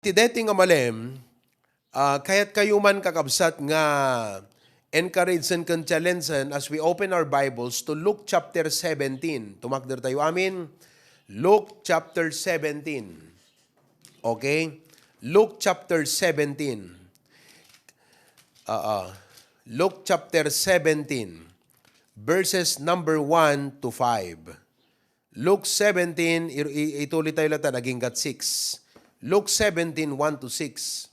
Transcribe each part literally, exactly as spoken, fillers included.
Ti daytoy nga malem, ah, kayatkayo man, kakabsat, nga encourage-en ken challenge-en as we open our Bibles to Luke chapter seventeen. Tumakdertayo amin. Luke chapter seventeen. Okay? Luke chapter seventeen. Ah, ah. Luke chapter seventeen, verses number one to five. Luke seventeen, i-, i-, itulitayo latta, naginggat six. Luke seventeen, one to six.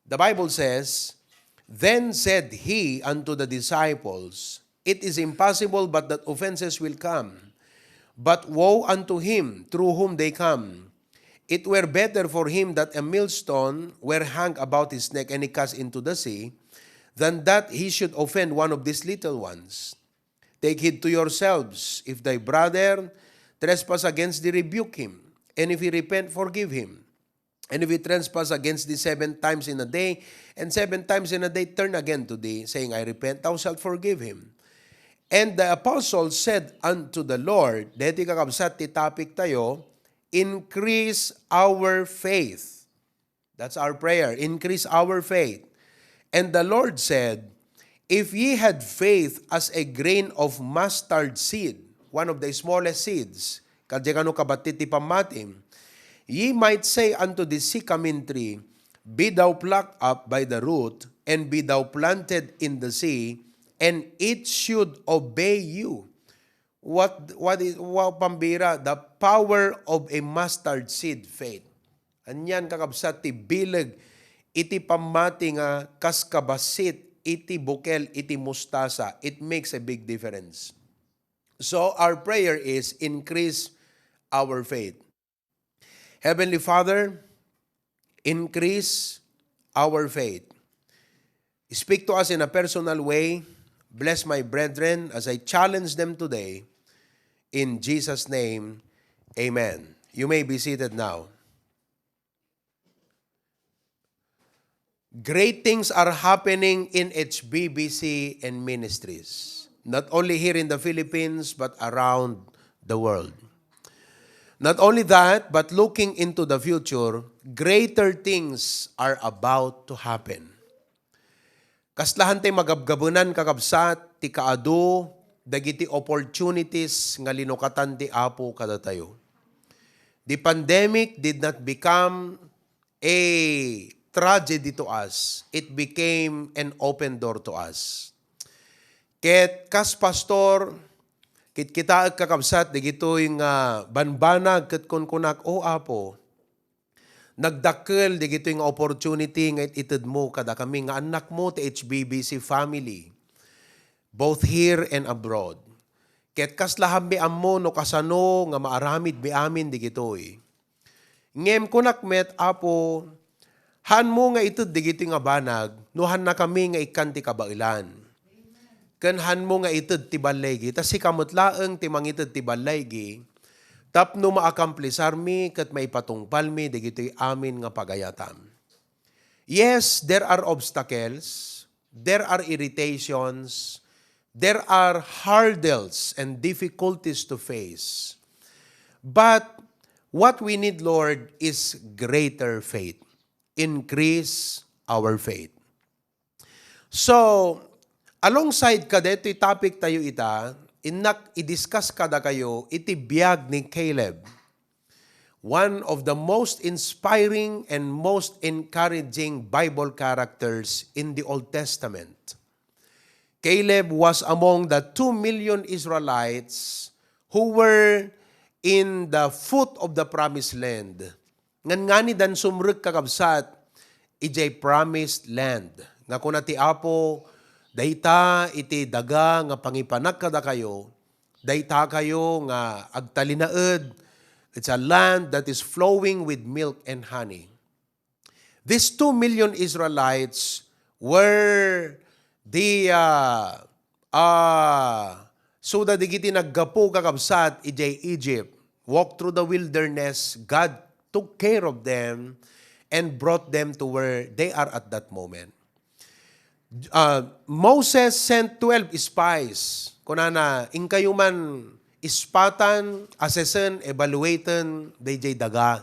The Bible says, "Then said he unto the disciples, It is impossible but that offenses will come. But woe unto him through whom they come. It were better for him that a millstone were hung about his neck and he cast into the sea, than that he should offend one of these little ones. Take heed to yourselves. If thy brother trespass against thee, rebuke him. And if he repent, forgive him. And if he trespass against thee seven times in a day, and seven times in a day turn again to thee, saying, 'I repent,' thou shalt forgive him." And the apostles said unto the Lord, daytoy, kakabsat, ti topic tayo, "Increase our faith." That's our prayer. "Increase our faith." And the Lord said, "If ye had faith as a grain of mustard seed," one of the smallest seeds, kadi kano kabatit ti pammati, "ye might say unto this sycamore tree, 'Be thou plucked up by the root, and be thou planted in the sea,' and it should obey you." What, what is, wow, pambira, the power of a mustard seed faith. Anian, kakabsat, ti bileg iti pammati nga kas kabassit iti bukel iti mustasa. It makes a big difference. So our prayer is, increase our faith. Heavenly Father, increase our faith. Speak to us in a personal way. Bless my brethren as I challenge them today. In Jesus' name, amen. You may be seated now. Great things are happening in H B B C and ministries, not only here in the Philippines, but around the world. Not only that, but looking into the future, greater things are about to happen. Kaslahan tay magabgabunan, kakabsat, ti kaadu dagiti opportunities nga linukatan ti Apo kadatayo. The pandemic did not become a tragedy to us. It became an open door to us. Ket kas pastor, kitkitaek, kakabsat, dagitoy nga banbanag ket kunkunak, "O Apo, nagdakkel dagitoy nga opportunity nga it-itedmo kadakami nga annakmo ti H B B C family, both here and abroad. Ket kasla hammi ammo no kasano nga maaramidmi amin dagitoy. Ngem kunak met, Apo, haanmo nga ited dagitoy nga banag no haannakami nga ikkan ti kabaelan. Ken haanmo nga ited ti ballaygi, ta sika met laeng ti mangited ti ballaygi tapno maakamplesarmi ket maipatungpalmi dagitoy amin nga pagayatam." Yes, there are obstacles, there are irritations, there are hurdles and difficulties to face. But what we need, Lord, is greater faith. Increase our faith. So, alongside kadaytoy topic tayo ita, innak i-discuss kadakayo iti biag ni Caleb, one of the most inspiring and most encouraging Bible characters in the Old Testament. Caleb was among the two million Israelites who were in the foot of the promised land. Ngan ngani dan sumrek, kakabsat, idiay promised land. Nga kuna ti Apo, "Dayta iti daga nga pangipanak kadakayo, dayta kayo nga agtalinaed. It's a land that is flowing with milk and honey." These two million Israelites were the, uh, uh, so that digiti naggapu, kakabsat, idiay Egypt, walked through the wilderness. God took care of them and brought them to where they are at that moment. Uh, Moses sent twelve spies. Kunana, "Inkayo man ispatan, assessan, evaluaten daydiay daga.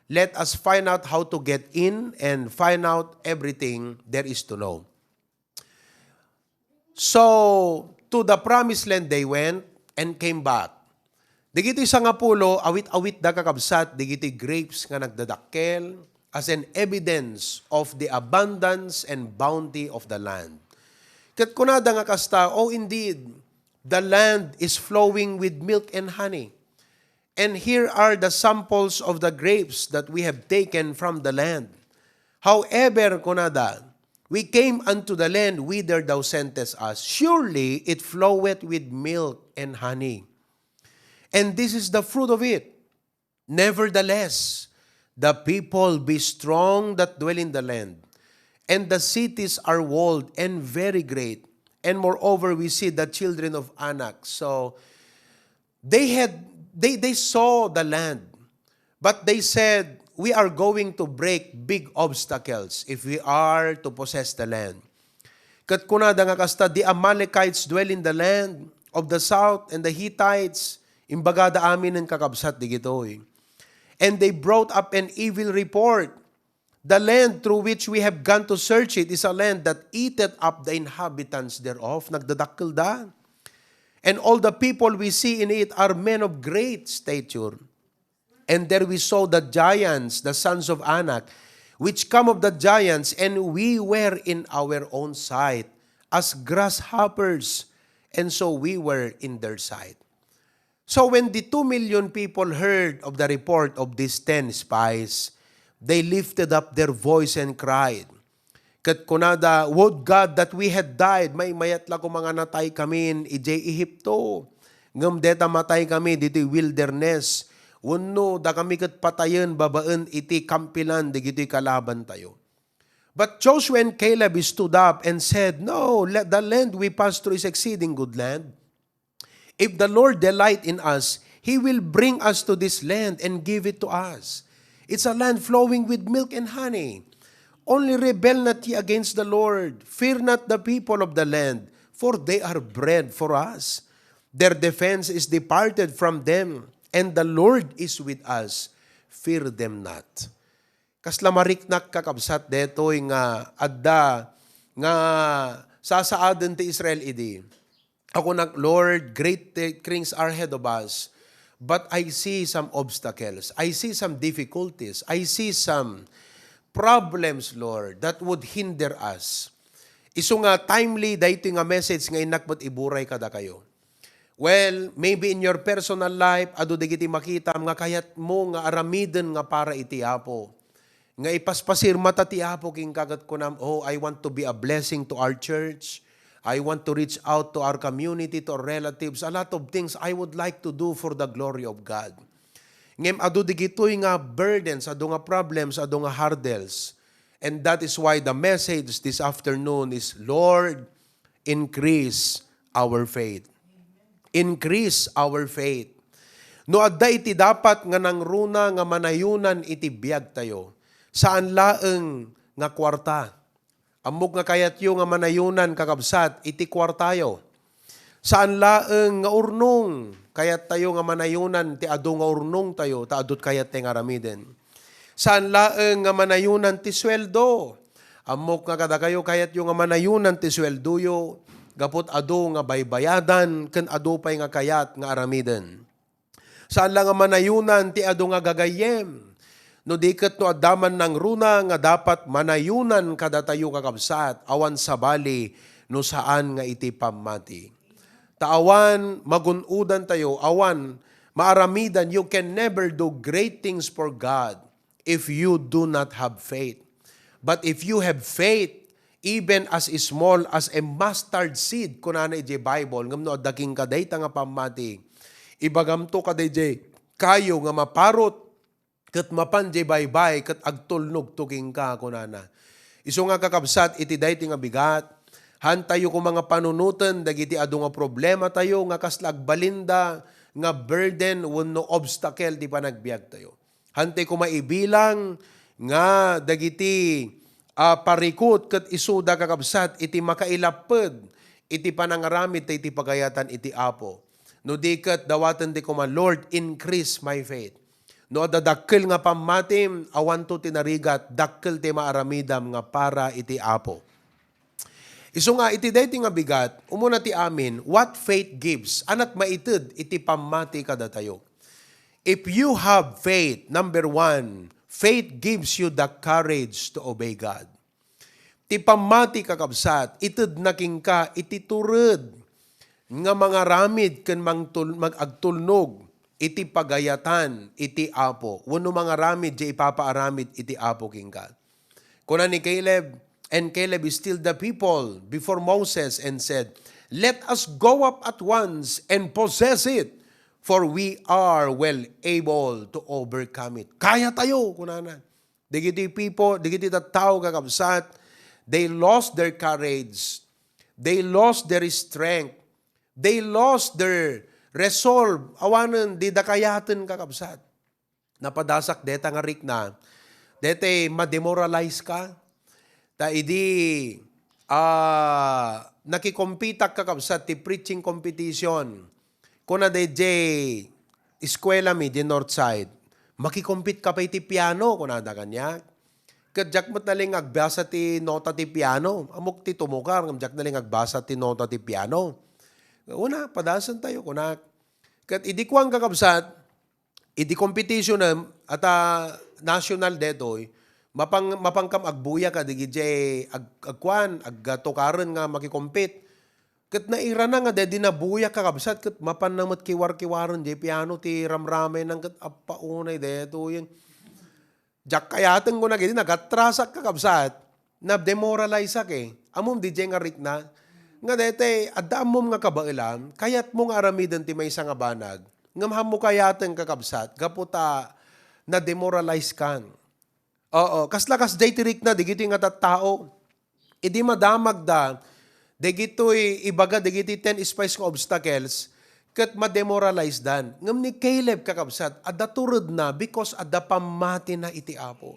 Let us find out how to get in and find out everything there is to know. So, to the promised land they went and came back. Digiti sangapulo, awit-awitda, kakabsat, digiti grapes nga nagdadakkel as an evidence of the abundance and bounty of the land. Ket kunada nga kasta, "Oh, indeed, the land is flowing with milk and honey." And here are the samples of the grapes that we have taken from the land. However, kunada, "We came unto the land whither thou sentest us. Surely it floweth with milk and honey. And this is the fruit of it. Nevertheless, the people be strong that dwell in the land, and the cities are walled and very great. And moreover, we see the children of Anak." So, they had they, they saw the land, but they said, "We are going to break big obstacles if we are to possess the land." Ket kunada nga kasta, "The Amalekites dwell in the land of the south, and the Hittites," imbagada aminen, kakabsat, digitoy. "And they brought up an evil report. The land through which we have gone to search it is a land that eateth up the inhabitants thereof." Nagdadakkelda. "And all the people we see in it are men of great stature. And there we saw the giants, the sons of Anak, which come of the giants, and we were in our own sight as grasshoppers, and so we were in their sight." So when the two million people heard of the report of these ten spies, they lifted up their voice and cried. Ket kunada, "Would God that we had died." Maymayat la koma nga natay kamin idiay Ehipto. Ngem deta matay kami ditoy wilderness. Wenno, dakami ket patayen babaen iti kampilan dagitoy kalabantayo. But Joshua and Caleb stood up and said, "No, let the land we pass through is exceeding good land. If the Lord delight in us, He will bring us to this land and give it to us. It's a land flowing with milk and honey. Only rebel not ye against the Lord. Fear not the people of the land, for they are bread for us. Their defense is departed from them, and the Lord is with us. Fear them not." Kasla mariknak, kakabsat, detoy nga adda nga sasaaden ti Israel idi. Ako nak, "Lord, great thi-, things are ahead of us, but I see some obstacles. I see some difficulties. I see some problems, Lord, that would hinder us." Isu nga timely daytoy nga message nga innak met iburay kadakayo. Well, maybe in your personal life, adu dagiti makitam nga kayatmo nga aramiden nga para iti Apo. Nga ipaspasirmata ti Apo kenka ket kunam, "Oh, I want to be a blessing to our church. I want to reach out to our community, to our relatives. A lot of things I would like to do for the glory of God." Ngem adu digitoy nga burdens, adu nga problems, adu nga hurdles. And that is why the message this afternoon is, "Lord, increase our faith." Increase our faith. No adda iti dapat nga nangruna nga manayunan iti biagtayo, saan laeng nga kuarta. Ammok nga kayatyo nga manayunan, kakabsat, iti kuartayo. Saan laeng nga urnong. Kayattayo nga manayunan ti adu nga urnongtayo, ta adut kayattayo nga aramiden. Saan laeng nga manayunan ti sueldo. Ammok nga kadakayo, kayatyo nga manayunan ti sueldoyo, gaput adu nga baybayadan ken adu pay nga kayat nga aramiden. Saan la nga manayunan ti adu nga gagayyem. No di ket no adda man nangruna nga dapat manayunan kadatayo, kakabsat, awan sabali no saan nga iti pammati. Ta awan magun-odantayo, awan maaramidan, you can never do great things for God if you do not have faith. But if you have faith, even as small as a mustard seed, kunana idiay Bible, ngem no adda kenka dayta nga pammati, ibagamto kadaydiay kayo nga maparot, ket mapan diay baybay, ket agtulnogto kenka, kunana. Isu nga, kakabsat, iti daytoy nga bigat, hantayo koma nga panunoten dagiti adu nga problematayo nga kasla agbalinda nga burden wenno obstacle ti panagbiagtayo. Hantay koma ibilang nga dagiti, ah, parikut ket isuda, kakabsat, iti makailapped iti panangaramid ta iti pagayatan iti Apo. No di ket dawaten ti koma, "Lord, increase my faith." No adda dakkel nga pammatim, awanto ti narigat, dakkel ti maaramidam nga para iti Apo. Isu nga iti daytoy nga bigat, umuna ti amin, what faith gives, anat maited iti pammati kadatayo. If you have faith, number one, faith gives you the courage to obey God. Ti pammati, kakabsat, itedna kenka iti tured nga mangaramid ken mangtul-, mag-, agtulnog iti pagayatan iti Apo, wenno mangaramid ti ipapaaramid iti Apo kenka. Kuna ni Caleb, and Caleb stilled the people before Moses and said, "Let us go up at once and possess it, for we are well able to overcome it." Kaya tayo, kunana. Dagiti people, dagiti tattao, kakabsat, they lost their courage. They lost their strength. They lost their resolve. Awanen, dida kayaten, kakabsat. Napadasak deta nga rikna. Deta ma-demoralize ka. Ta idi, ah, nakikompitak, kakabsat, ti preaching competition. Kuna dayjay eskuela mi di Northside, "Makikompete ka pay ti piano," kunada kaniak. Ket diak met nalin nga agbasa ti nota ti piano. Ammok ti tumukar, ngem diak nalin nga agbasa ti nota ti piano. "Una, padasen tayo," kunak. Ket idi kuan, kakabsat, idi competition, em, ata national detoy, mapang-, mapankam agbuya kadagiti ag-, agkuan, agtukaren nga makikompete. Ket nairana nga daydi nabuyak, kakabsat, ket mapanna met kiwarkiwaren diay piano ti ramramaynan ket appaunay daytoyen. Diak kayaten, kunak, idi nagatrasak, kakabsat, na-demoralizeak, eh. Ammom diay nga rikna? Nga daytoy, adda ammom nga kabaelam, kayatmo nga aramiden ti maysa nga banag, ngem ammo kayaten, kakabsat, gapu ta na-demoralize kan. Oo, kasla kasdiay ti rikna dagitoy nga tattao. Idi madamagda dagitoy ibaga dagiti ten spies nga obstacles, ket ma-demoralize dan. Ngem ni Caleb, kakabsat, adda turedna because adda pammatina iti Apo.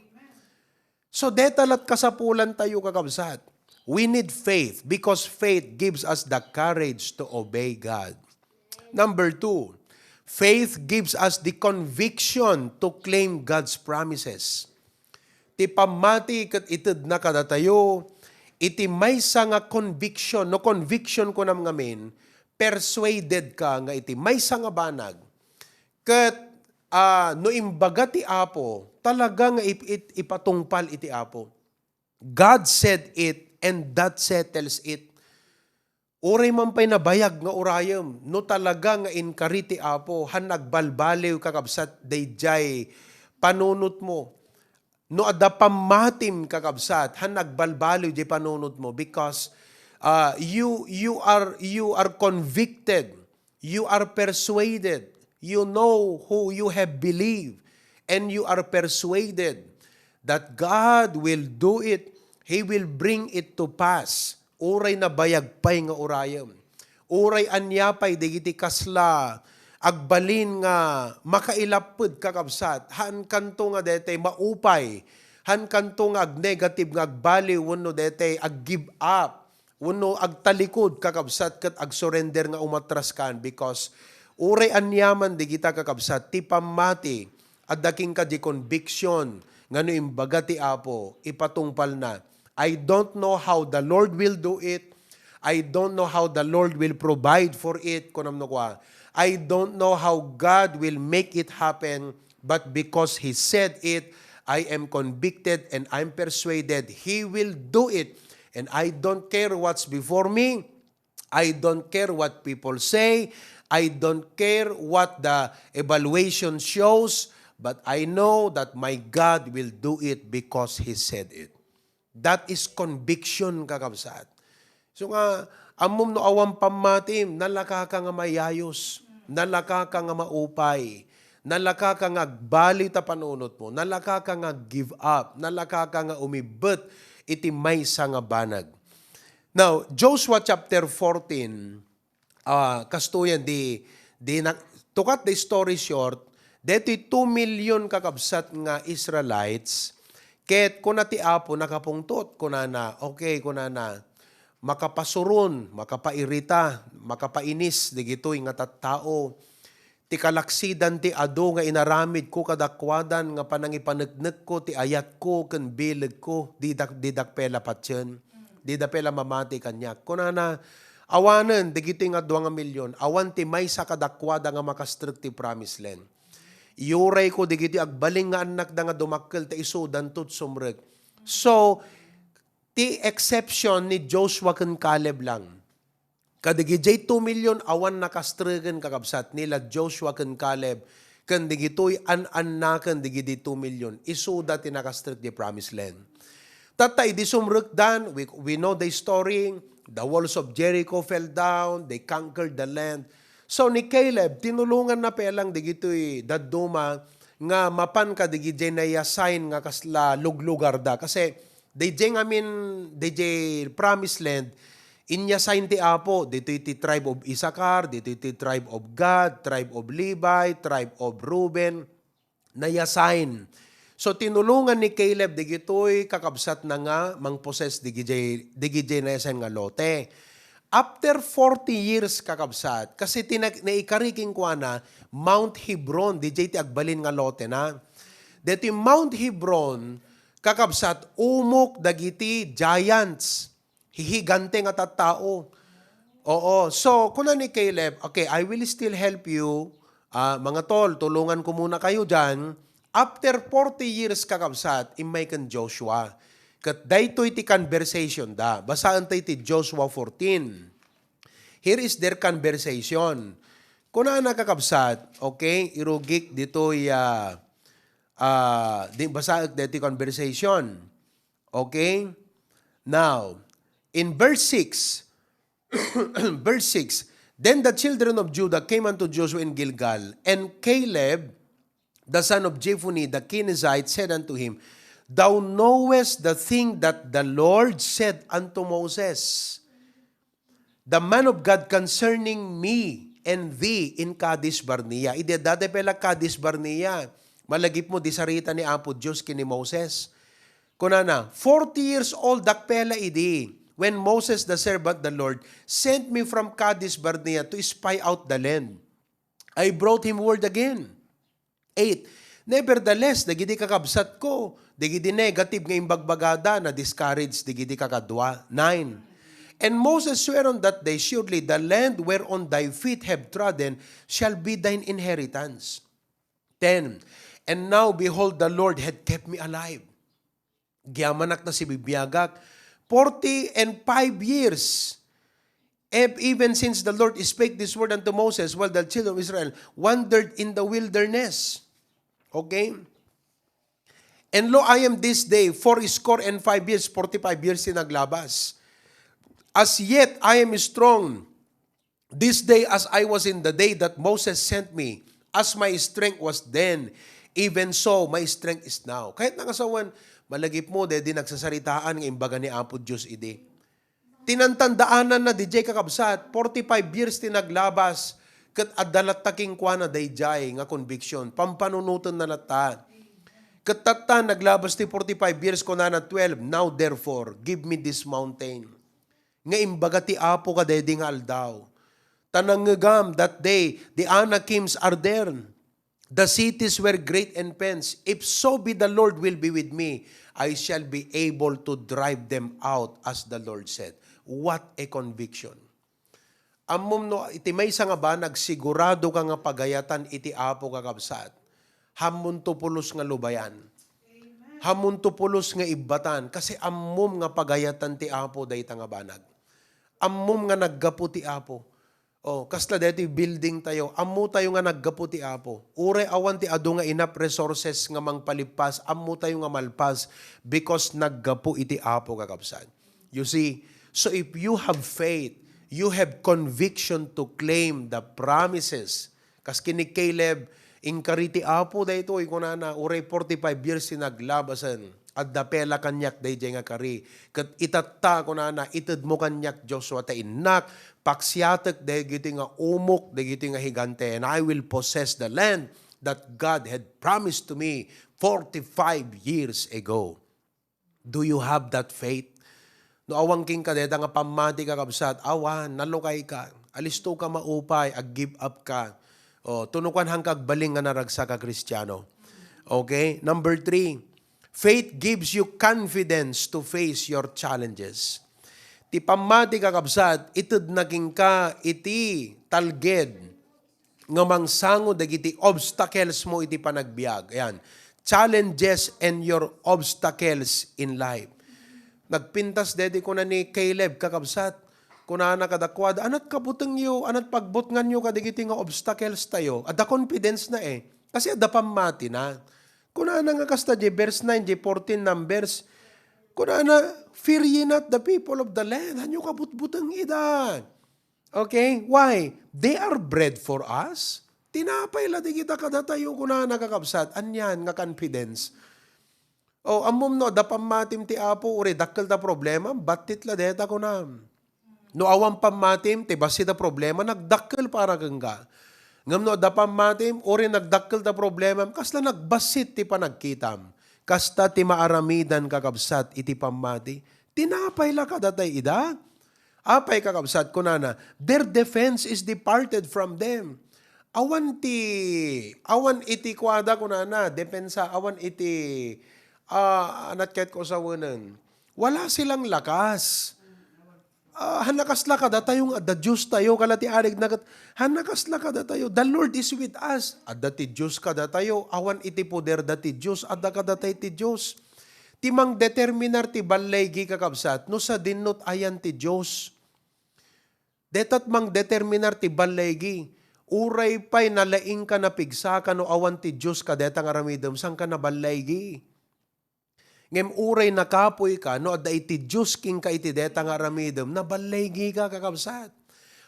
So, deta lat kasapulan tayo, kakabsat. We need faith because faith gives us the courage to obey God. Number two, faith gives us the conviction to claim God's promises. Ti pammati ket itedna kadatayo iti maysa nga conviction. No conviction kunam ngamin, persuaded ka nga iti maysa nga banag. Ket, ah, no imbaga ti Apo, talaga nga ip-, it-, ipatungpal iti Apo. God said it, and that settles it. Uray man pay nabayag nga urayem, no talaga nga inkari ti Apo, han agbalbaliw, kakabsat, dayjay panunotmo. No adda pammatim, kakabsat, han agbalbaliw diay panunotmo, because, ah, you, you are, you are convicted, you are persuaded, you know who you have believed, and you are persuaded that God will do it. He will bring it to pass. Uray nabayag pay nga urayem. Uray ania pay dagiti kasla agbalin nga makailapped, kakabsat, haankanto nga daytoy maupay, haankanto nga agnegative nga agbaliw wenno daytoy ag-give up, wenno agtalikod, kakabsat, ket agsurrender nga umatras kan, because uray aniaman dagita, kakabsat, ti pammati, adda kenka di conviction nga no imbaga ti Apo, ipatungpalna. I don't know how the Lord will do it. I don't know how the Lord will provide for it. Kunam no kua, I don't know how God will make it happen, but because He said it, I am convicted and I'm persuaded He will do it. And I don't care what's before me. I don't care what people say. I don't care what the evaluation shows. But I know that my God will do it because He said it. That is conviction, kakabsat. So nga, ammom no awan pammatim, nalaka ka nga mayayos, nalaka ka nga maupay, nalaka ka nga agbaliw ta panunotmo, nalaka ka nga give up, nalaka ka nga umibbet iti maysa nga banag. Now, Joshua chapter fourteen, ah, kastoyen di, di na, to cut the story short, detoy two million, kakabsat, nga Israelites, ket kuna ti Apo, nakapungtot, kunana, okay, kunana, makapasuron, makapairita, makapainis dagitoy nga tattao. ti kalaksidan ti adu nga inaramidko kadakuadan nga panangipaneknekko ti ayatko ken bilegko, didak, didak pay la patien, dida pay la mamati kaniak. Kunana, awanen dagitoy nga dua nga milyon, awan ti maysa kadakuada nga makastrek ti promised land. Iyurayko dagitoy agbalin nga annakda nga dumakkel ta isudanto ti sumrek. So, ti exception ni Joshua ken Caleb lang. Kadagidiay two million, awan nakastreken, kakabsat, ni la Joshua ken Caleb, ken dagitoy an-annaken dagidi two million. Isuda ti nakastrek di promised land. Tatta, idi sumrekdan, we, we know the story, the walls of Jericho fell down, they conquered the land. So, ni Caleb, tinulonganna pay lang dagitoy dadduma nga mapan kadagidiay naiassign nga kasla luglugarda. Kasi, daydiay ngamin, daydiay promised land, inyasign ti Apo, ditoy ti tribe of Issachar, ditoy ti tribe of Gad, tribe of Levi, tribe of Reuben, naiassign. So, tinulongan ni Caleb dagitoy kakabsatna nga mangposes dagijay, dagijay naiassign nga lote. After forty years, kakabsat, kasi ti nag-, naikari kenkuana, Mount Hebron, dijay ti agbalin nga lotena. Ditoy Mount Hebron, kakabsat, umok dagiti giants, hihigante nga tattao. Oo. So, kuna ni Caleb, "Okay, I will still help you. Ah, mga tol, tulungan ko muna kayo dyan." After forty years, kakabsat, immay ken Joshua. Ket daytoy ti conversation da. Basaen tayo ti Joshua fourteen. Here is their conversation. Kunana, kakabsat, okay, irugik ditoy, ah, ah, di, basaek daytoy conversation. Okay? Now, in verse six, verse six, "Then the children of Judah came unto Joshua in Gilgal, and Caleb, the son of Jephunneh the Kenizzite, said unto him, Thou knowest the thing that the Lord said unto Moses, the man of God, concerning me and thee in Kadesh Barnea." Idi adda pay la Kadesh Barnea, malagipmo di sarita ni Apo Dios ken ni Moses. Kunana, "Forty years old ak pay la idi, when Moses, the servant the Lord, sent me from Kadesh Barnea to spy out the land. I brought him word again." Eight, "Nevertheless, dagiti kakabsatko, dagiti negative nga imbagbagada, na-discourage dagiti kakadua." Nine, "And Moses sware on that day, Surely the land whereon thy feet have trodden shall be thine inheritance." Ten, "And now, behold, the Lord had kept me alive. Agyamanak ta sibibiagak forty and five years. Ev-, even since the Lord spake this word unto Moses, while the children of Israel wandered in the wilderness." Okay? "And lo, I am this day fourscore and five years," forty-five years ti naglabas. "As yet, I am strong this day as I was in the day that Moses sent me. As my strength was then, even so my strength is now." Kayatna nga sawen, malagipmo, daydi nagsasaritaan nga imbaga ni Apo Dios idi. Tinantandaananna dijay, kakabsat, forty-five years ti naglabas, ket adda latta kenkuana dayjay nga conviction. Pampanunotenna latta. Ket tatta, naglabas ti forty-five years, kunana, twelve, "Now therefore, give me this mountain nga imbaga ti Apo kadaydi nga aldaw. Ta nangngegam that day, the Anakims are there. The cities were great and fenced. If so be the Lord will be with me, I shall be able to drive them out, as the Lord said." What a conviction! Ammom no iti maysa nga banag, sigurado ka nga pagayatan iti Apo, kakabsat. Hammonto pulos nga lubayan. Hammonto pulos nga ibbatan. Kasi ammom nga pagayatan ti Apo dayta nga banag. Ammom nga naggapu ti Apo. Oh, kasla daytoy building tayo. Ammo tayo nga naggapu ti Apo. Uray awan ti adu nga enough resources nga mangpalippas, ammo tayo nga malpas because naggapu iti Apo, kakabsat. You see, so if you have faith, you have conviction to claim the promises. Kas ken ni Caleb, inkari ti Apo daytoy, kunana, uray forty-five years ti naglabasen. Adda pay la kaniak dayjay nga kari. Ket itatta, kunana, itedmo kaniak, Joshua, ta innak paksiatek dagiti nga umok, dagiti nga higante, and I will possess the land that God had promised to me forty-five years ago. Do you have that faith? No awan kenka dayta nga pammati, kakabsat, awan, nalukay ka. Alisto ka maupay, ag-give up ka. O, tunukan hangka agbalin nga naragsak a Kristiano. Okay? Number three, faith gives you confidence to face your challenges. Ti pammati, kakabsat, ited na kenka iti talged nga mangsango dagiti obstacles mo iti panagbiag. Ayan. Challenges and your obstacles in life. Nagpintas daydi kuna ni Caleb, kakabsat. Kunana kadakuada, "Anat kabutengyo, anat pagbutnganyo kadagiti nga obstacles tayo?" Adda confidence na eh. Kasi adda pammati na. Kunana nga kasta di verse nine, di fourteen Numbers. Kunana, "Fear ye not the people of the land." Hanyo kabutbuteng ida. Okay? Why? They are bread for us. Tinapay la di kita kadatayo, kunana, kakabsat. Anian nga confidence. O, ammom no, adda pammatim ti Apo, uray dakkel ta problema, battit la deta kunam. No awan pammatim, ti bassit a problema, nagdakkel para kenka. Ngem no adda pammatim, uray nagdakkel ta problema, kasla nagbassit ti panagkitam. Kasta ti maaramidan, kakabsat, iti pammati. Tinapay la kadatay ida. Apay, kakabsat, kunana, "Their defense is departed from them." Awan ti, awan iti kuada, kunana, depensa, awan iti, ah, anat ket ko sawenen. Wala silang lakas. Ah, hanna kasla kadatayo nga adda Dios tayo, kala ti arig na ket, hanna kasla kadatayo. The Lord is with us. Adda ti Dios kadatayo, awan iti poder da ti Dios, adda kadatay ti Dios. Ti mangdeterminar ti ballaygi, kakabsat, no sadin no ayan ti Dios. Detat mangdeterminar ti ballaygi. Uray pay nalaingka, napigsaka no awan ti Dios kadeta nga aramidem, sangka naballaygi. Ngem uray nakapuy ka, no adda iti Dios kenka iti deta nga aramidem, naballaygi ka, kakabsat.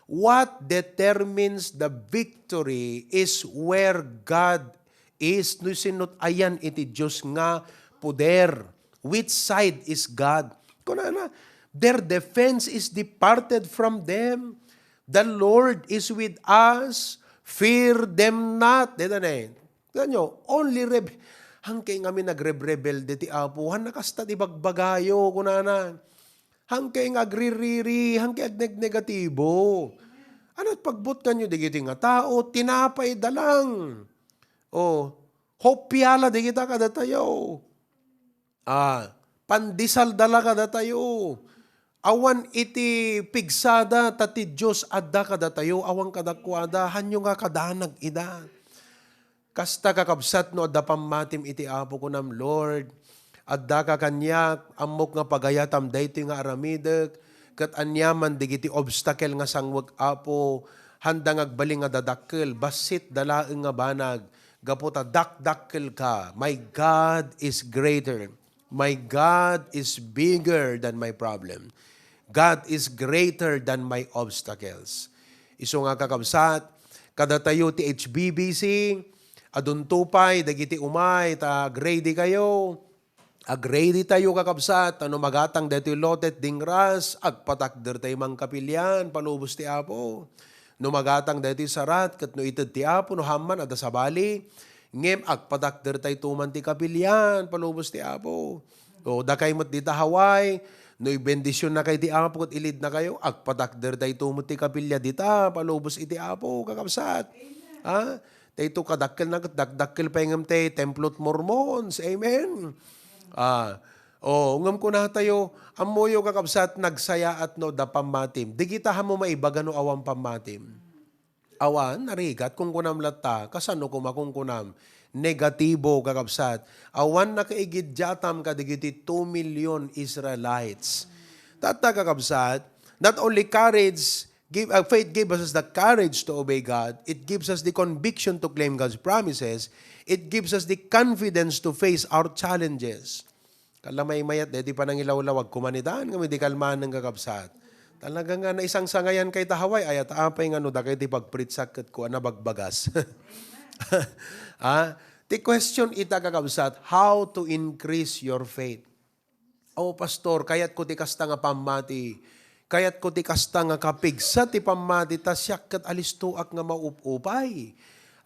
What determines the victory is where God is, no sinot ayan iti Dios nga poder. Which side is God? Kunana, "Their defense is departed from them. The Lord is with us. Fear them not." Deta ne. Tignan nyo, only reb-, hangkay nga mi nagrebrebelde ti Apo. Han nakasta ti bagbagayo, kunana. Hangkay nga agririri, hangkay agnegnegatibo. Ano pagbutkan nyo digiti nga tao, tinapay da lang. O, hopia la digita kadatayo. Ah, pandesal da la kadatayo. Awan iti pigsada, ta ti Dios adda kadatayo, awan kadakuada, hanyo nga kadanag ida. Kasta, kakabsat, no adda pammatim iti Apo, kunam, "Lord, addaka kaniak, ammok nga pagayatam daytoy nga aramidek, ket aniaman digiti obstacle nga sangwek, Apo, handa nga agbalin nga dadakkel, bassit da laeng nga banag, gapu ta dakdakkel ka." My God is greater. My God is bigger than my problem. God is greater than my obstacles. Isu nga, kakabsat, kadatayo ti H B B C, adunto pay dagiti umay, ta ag-ready kayo. Ag-ready tayo, kakabsat, ta no magatang daytoy lotet dingras, agpatakder tayo mangkapilian, palubos ti Apo. No magatang daytoy sarat, ket no ited ti Apo, no hamman, adda sabali, ngem agpatakder tayo tuman ti kapilian, palubos ti Apo. O, dakay met dita Hawaii, no ibendisionnakayo ti Apo ket ilidnakayo, agpatakder tayo met ti kapilia dita, palubos iti Apo, kakabsat. Ha? Daytoy kadakkelna ket dakdakkel pay ngem ti Templo ti Mormons. Amen. Ah, o, ngem kunatayo, ammoyo, kakabsat, nagsayaat no adda pammatim. Digita, hammo maibaga no awan pammatim. Awan, narigat, kunkunam latta, kasano koma kunkunam? Negatibo, kakabsat. Awan nakaigiddiatam kadagiti two million Israelites. Tatta, kakabsat, not only courage, give, uh, faith gives us the courage to obey God, it gives us the conviction to claim God's promises, it gives us the confidence to face our challenges. Kala maymayat, deti panangilawlawag, kumanitan kami di kalmanen, kakabsat. Talaga nga naisangsangayan kay ta Hawaii, ayat apay nga no dakay ti pagpritsak ket kuana bagbagas. Ah, ti question ita, kakabsat, how to increase your faith? O, pastor, kayat ko ti kasta nga pammati. Kayat ko ti kasta nga kapigsa ti pammati, ta siak ket alistoak nga maup-upay.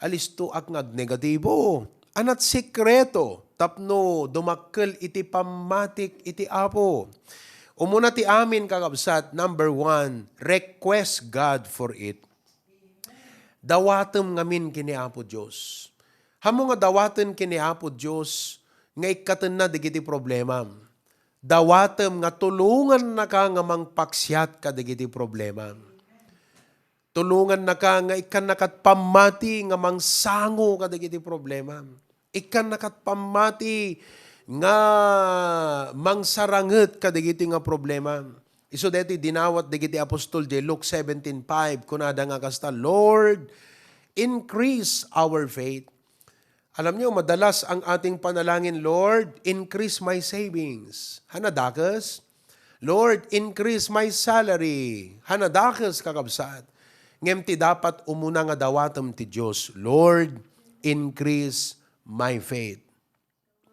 Alistoak nga agnegatibo. Anat sekreto tapno dumakkel iti pammatik iti Apo? Umuna ti amin, kakabsat, number one, request God for it. Dawatem ngamin ken ni Apo Dios. Ammom nga dawaten ken ni Apo Dios nga ikkatenna dagiti problemam. Dawatem nga tulongannaka nga mangpaksiat kadagiti problemam. Tulongannaka nga ikkannakat pammati nga mangsango kadagiti problemam. Ikkannakat pammati nga mangsaranget kadagiti nga problemam. Isu daytoy dinawat dagiti apostol diay Luke seventeen five, kunada nga kasta, "Lord, increase our faith." Alam niyo, madalas ang ating panalangin, "Lord, increase my savings." Hanadakes? "Lord, increase my salary." Hanadakes, kakabsat. Ngem ti dapat umuna nga dawatem ti Dios, "Lord, increase my faith."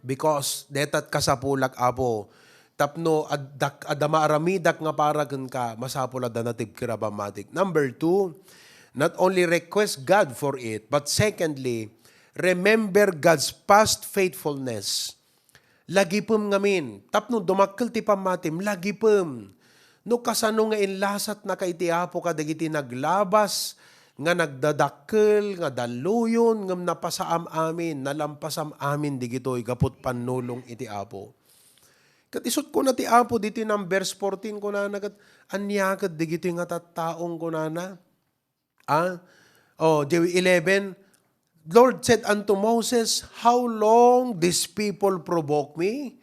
Because detat kasapulak, Apo, tapno addak, adda maaramidak nga para kenka, masapul a da natibker a pammatik. Number two, not only request God for it, but secondly, remember God's past faithfulness. Lagipem ngamin, tapno dumakkel ti pammatim, lagipem. No kasano nga inlasatnaka iti Apo kadagiti naglabas nga nagdadakkel, nga dalluyon, ngem napasaam amin, nalampasam amin digitoy gapu ti pannulong iti Apo. Ket isut' kuna ti Apo ditoy Numbers fourteen, kunana ket, "Ania ket digitoy nga tattaong?" kunana. Ah? Oh, diay eleven, "Lord said unto Moses, 'How long this people provoke me?'"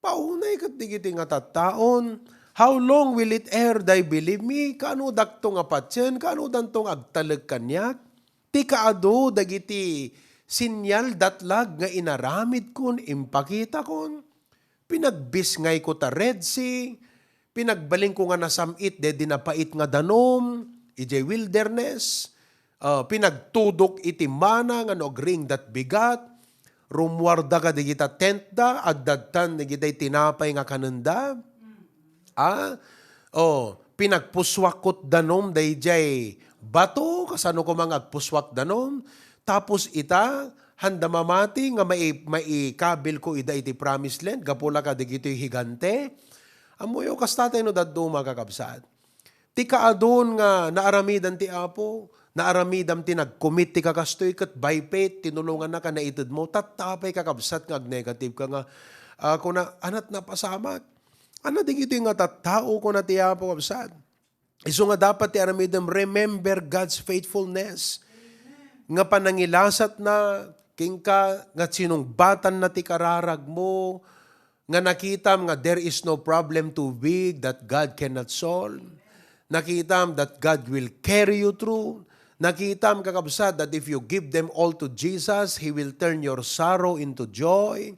Paunay ket digiti nga tattaon, "How long will it ere they believe me?" Kaanodakto nga patien, kaanodanto nga agtalek kaniak? Ti kaadu dagiti senyal datlag nga inaramidkon, impakitakon. Pinagbisngayko ta Red Sea, pinagbalinko nga nasam-it daydi napait nga danum, idiay wilderness. Ah, pinagtudok iti mana nga no agriingdat bigat, rummuarda kadigita tentda, adda dagiti tinapay nga kanenda. Ah, oh, pinagpusuakkot danum daydiay bato, kasano koma nga agpusuak danum. Tapos ita, handa mamati nga mai-, maikabilko ida iti promised land, gapu la kadigitoy higante. Ammoyo, kasta tay no dadduma, kakabsat. Ti kaadun nga naaramidan ti Apo, naaramidam ti nag-commit ti kakastoy ket by faith, tinulongannaka, naitedmo, tatta pay, kakabsat, nga agnegative ka nga, ah, kuna, "Anat napasamak? Anat digitoy nga tattao?" kuna ti Apo, kabsat. Isu nga dapat ti aramidem, remember God's faithfulness. Nga panangilasatna kenka, nga sinungbatanna ti kararagmo, nga nakitam nga there is no problem too big that God cannot solve. Nakitam that God will carry you through. Nakitam, kakabsat, that if you give them all to Jesus, He will turn your sorrow into joy.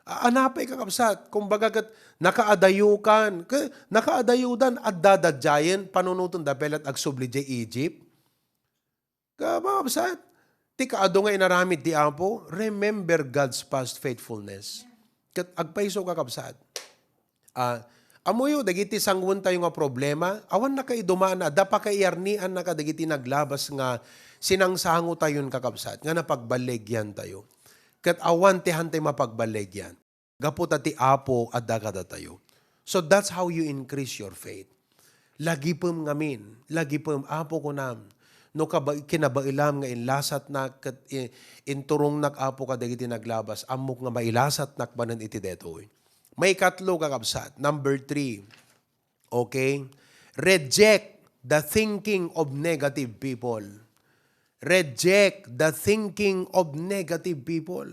A-, anapay, kakabsat, kumbaga ket nakaadayokan. Ke-, nakaadayodan, adda daydiayen, panunoten da pay la agsubli diay Egypt. Ka-, mga kabsat, ti kaadu nga inaramid ti Apo, remember God's past faithfulness. Ket agpayso, kakabsat. Ah, ammoyo, dagiti sanguentayo nga problema, awan nakaidumana, adda pakaiyarnianna kadagiti naglabas nga sinangsangotayon, kakabsat, nga napagballegiantayo. Ket awan ti hantay mapagballegian. Gapu ta ti Apo adda kadatayo. So that's how you increase your faith. Lagipem ngamin, lagipem, Apo, kunam, no kaba-, kinabaelam nga inlasatnak ket i-, inturongnak, Apo, kadagiti naglabas, ammok nga mailasatnak manen iti detoy. Maikatlo, kakabsat, number three, okay? Reject the thinking of negative people. Reject the thinking of negative people.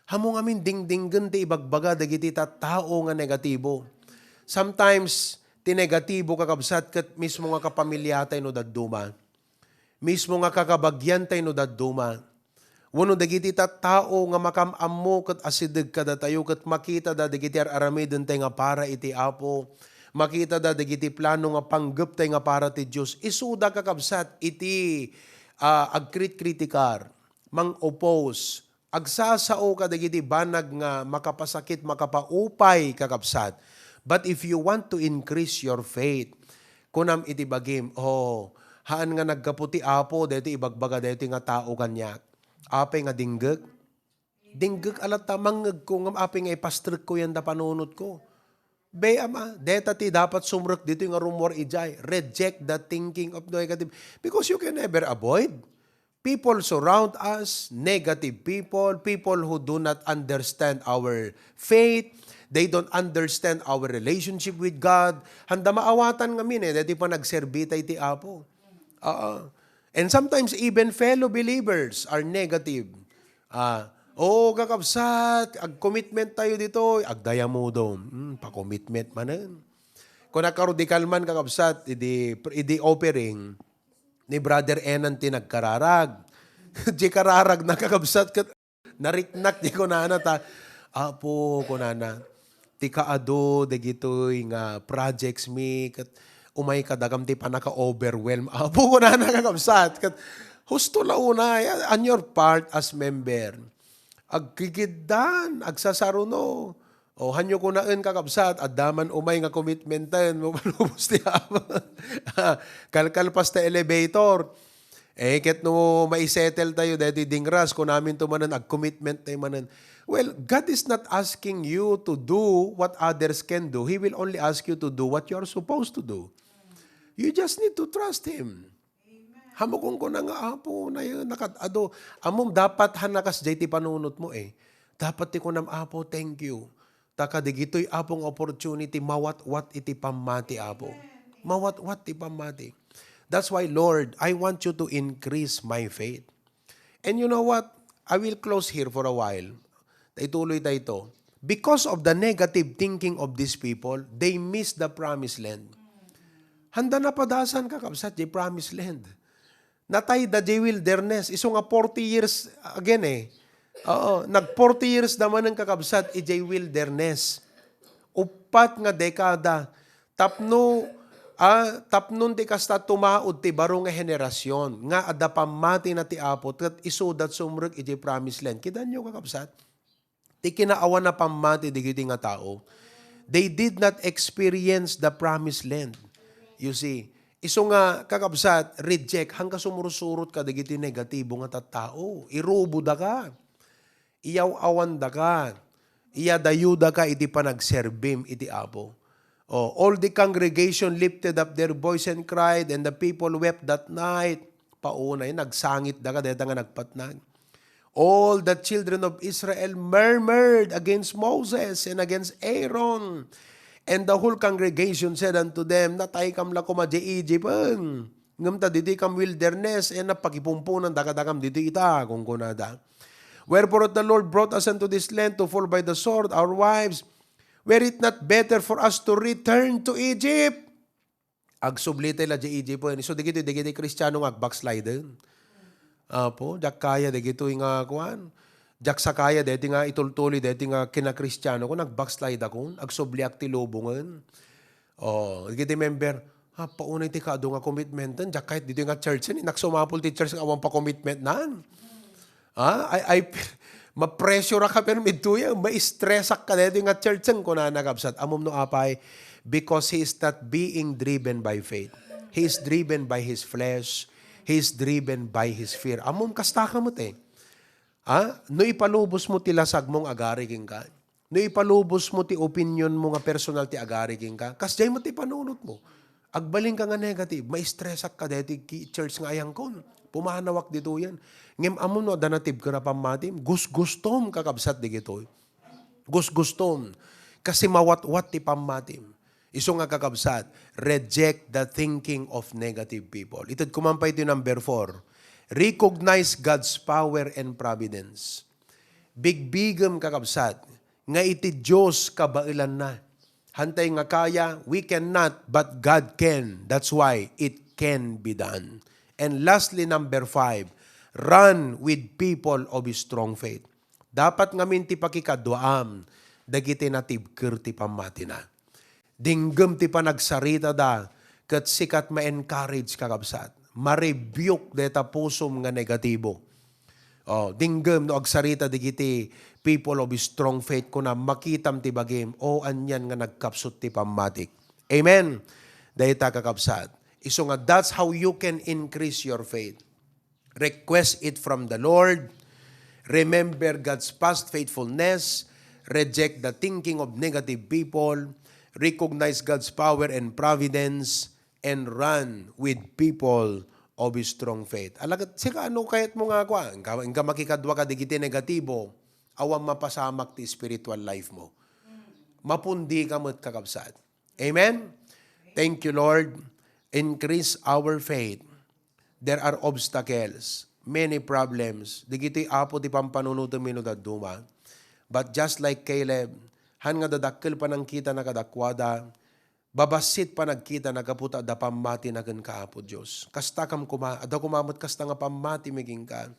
Ammom ngamin, dingdinggen ti ibagbaga dagiti tattao nga negatibo. Sometimes, ti negatibo, kakabsat, ket mismo nga kapamiliatay no dadduma. Mismo nga kakabagiantay no dadduma. Wenno dagiti tattao nga makam-ammo ket asideg kadatayo ket makitada dagiti ar-aramidentay nga para iti Apo. Makitada dagiti plano nga panggeptay nga para ti Dios. Isuda, kakabsat, iti, ah, agkritkritikar, mang-oppose, agsasao kadagiti banag nga makapasakit, makapaupay, kakabsat. But if you want to increase your faith, kunam iti bagim, "Oh, haan nga naggapu ti Apo daytoy ibagbaga daytoy nga tao kaniak." Apay nga dinggek? Dinggek a latta, mangngegko ngem apay nga ipastrekko yan da panunotko. Bay, ama, deta ti dapat sumrek ditoy nga rummuar idiay. Reject the thinking of negative. Because you can never avoid. People surround us, negative people, people who do not understand our faith, they don't understand our relationship with God. Handa maawatan ngamin eh, dati pa nagserbi tayo ti Apo. Oo. And sometimes even fellow believers are negative. Ah, "Oo, kakabsat, ag-commitment tayo dito." Agdayamudom. Hmm, pa-commitment manen. Kung nakarudikal man, kakabsat, idi, idi offering, ni Brother Enan ti nagkararag. Di kararag na, kakabsat, ket nariknak di kunana ta, "Apo," kunana, "ti kaadu dagitoy nga projects mi, ket umay kadagam ti panaka-overwhelm, Apo," kunana, kakabsat. Ket husto la unay, on your part as member, agkikiddan, agsasaruno. O, hanyo kunaen, kakabsat, adda man umay nga commitmenten, mapalubos ti Apo. Kalkalpas ta elevator. Eh, ket no maisettle tayo daytoy dingras, kunamin to manen, ag-commitment tayo manen. Well, God is not asking you to do what others can do. He will only ask you to do what you are supposed to do. You just need to trust Him. Amen. Hammok kunkuna nga, "Apo, nayo, nakat-ado." Ammom, dapat han nakas jay ti panunot mo eh. Dapat ti kunam, "Apo, thank you. Ta kadigitoy, Apo, nga opportunity, mawatwat iti pammati, Apo." Mawatwat ti pammati. That's why, "Lord, I want you to increase my faith." And you know what? I will close here for a while. Ta ituloy ta ito. Because of the negative thinking of these people, they miss the promised land. Handa napadasan, kakabsat, di promised land. Natay da di wilderness. Isu nga forty years, again eh. Oo, nag forty years naman ang kakabsat, ijay wilderness. Upat nga dekada. Tapno, ah, tapnon ti kasta tumaud ti baro nga henerasyon, nga adda pammati na ti Apo, ket isudat sumrek ijay promised land. Kidanyo, kakabsat? Ti kinaawan a pammati dagiti nga tao. They did not experience the promised land. You see, isu nga, kakabsat, reject, hangka sumursurot ka dagiti negatibo nga tattao. Irubo daka. Iyaw-awandaka. Iyadayodaka iti panagserbim iti Apo. Oh, all the congregation lifted up their voice and cried, and the people wept that night. Paunay, nagsangit daka deta nga nagpatnag. All the children of Israel murmured against Moses and against Aaron. And the whole congregation said unto them, "Natay kam la koma di Egypt, eng. Ngem ta ditoy kam wilderness, eh, napakipumpunan dakadakam ditoy ita," kunkunada. "Wherefore the Lord brought us unto this land to fall by the sword, our wives. Were it not better for us to return to Egypt?" Agsubli tay la di Egypt, eh. So, dagiti, dagiti Kristiano nga agbacksliden. Apo, diak kaya dagitoy nga kuan. Diak sakaya deti nga itultuloy deti nga kinakristiano ko, nagbackslide ako, agsubliak ti lubongen. Oh, dagiti member, "Ah, paunay ti kaadu nga commitmenten, diak kayat ditoy nga church, eh, innak sumapul ti church nga awan pa commitment nan." Ah, I, I, ma-pressure ka pero midtuya, ma-stress ka deti nga church, kunana, kabsat. Ammom no apay, because he is not being driven by faith. He is driven by his flesh. He is driven by his fear. Ammom, kasta ka met eh. Ha? No ipalubos mo ti lasag mo nga agari kenka, no ipalubos mo ti opinion mo nga personal ti agari kenka, kasdiay met ti panunot mo. Agbalin ka nga negative, ma-stressak ka deti ki-, church nga ayangkon. Pumanawak ditoyen. Ngem ammom no adda natibker a pammatim, gusgustom, kakabsat, dagitoy. Gusgustom. Kasi mawatwat ti pammatim. Isu nga, kakabsat, reject the thinking of negative people. Ited ko man pay ti number four. Recognize God's power and providence. Bigbigem, kakabsat, nga iti Dios kabaelanna. Hantay nga kaya, we cannot, but God can. That's why it can be done. And lastly, number five, run with people of strong faith. Dapat ngamin ti pakikaduaam dagiti natibker ti pammatina. Dinggem ti panagsaritada ket sika met ma-encourage, kakabsat. Ma-rebuke deta pusom nga negatibo. Oh, dinggem no agsarita dagiti people of strong faith, kuna, makitam ti bagim, o, anian nga nagkapsut ti pammatik. Amen. Dayta, kakabsat. Isu nga, that's how you can increase your faith. Request it from the Lord. Remember God's past faithfulness. Reject the thinking of negative people. Recognize God's power and providence. And run with people of strong faith. Alagad, sika, ano kayat mo nga kua? Inka, inka makikadua ka digiti negatibo, awan mapasamak ti spiritual life mo. Mapundi ka met, kakabsat. Amen? Thank you, Lord. Increase our faith. There are obstacles, many problems. Digiti, Apo, ti pampanunotem ino dadduma. But just like Caleb, han nga dadakkel panangkitana kadakuada, babassit panagkitana gapu ta adda pammatina kenka, Apo Dios. Kasta kam koma, adda koma met kasta nga pammatimi kenka.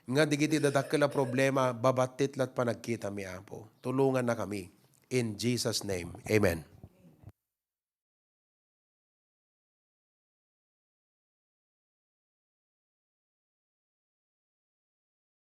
Nga digiti dadakkel a problema, babattit lat panagkitami, Apo. Tulongannakami. In Jesus' name, amen.